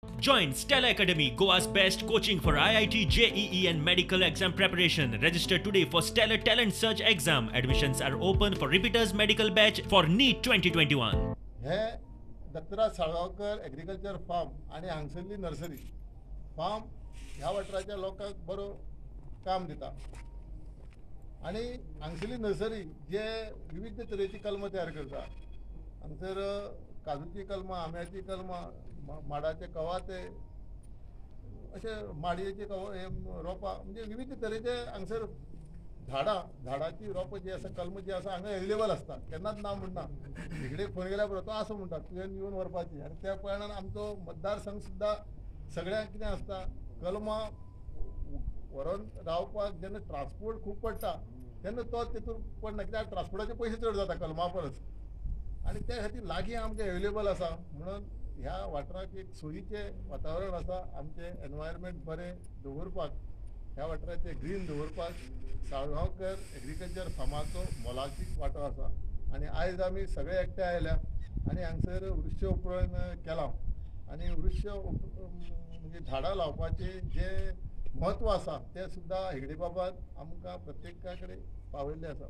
Join Stella Academy, Goa's best coaching for IIT, JEE and medical exam preparation. Register today for Stellar Talent Search exam. Admissions are open for repeaters medical batch for NEET 2021. हे Dattaraj Salgaonkar agriculture farm आनी हांगसरली nursery farm ह्या वाठाराच्या लोकांक बरो काम दिता आनी हांगसरली nursery जे विविध तरेची कलमां तयार करता. हांगसर काजूची कलमां, आंब्याची कलमां, माडाचे कवाथे, अशे माडयेचे हे रोपां, म्हणजे विविध तरेचे हांगसर झाडां, झाडाची रोपां जी आसा, कलमां जी आसा हांगा एवेलेबल आसता. केन्नाच ना म्हणना, इकडे फोन केल्यार पुरो, तो आसा म्हणटा, तुवें येवन व्हरपाची. आनी त्या प्रमाणान आमचो मतदारसंघ सुद्दां सगळ्यांक कितें आसता, कलमां व्हरोन रावपाक जेन्ना ट्रान्सपोर्ट खूब पडटा तेन्ना तो तितून पडना, कित्याक ट्रान्सपोर्टाचे पयशे चड जाता कलमां परस. आनी त्या खातीर लागीं आमकां एवेलेबल आसा म्हणून ह्या वाठाराक एक सोयीचें वातावरण आसा. आमचें एनवायरमेंट बरें दवरपाक, ह्या वाठाराचें ग्रीन दवरपाक साळगांवकर एग्रीकल्चर फार्माचो मोलाचीक वांटो आसा. आनी आयज आमी सगळे एकठांय आयल्या आनी हांगसर वृक्ष उपरण केलां. आनी वृक्ष म्हणजे झाडां लावपाचें जें म्हत्व आसा तें सुद्दां हेगडे बाबान आमकां प्रत्येका कडेन पावयल्लें आसा.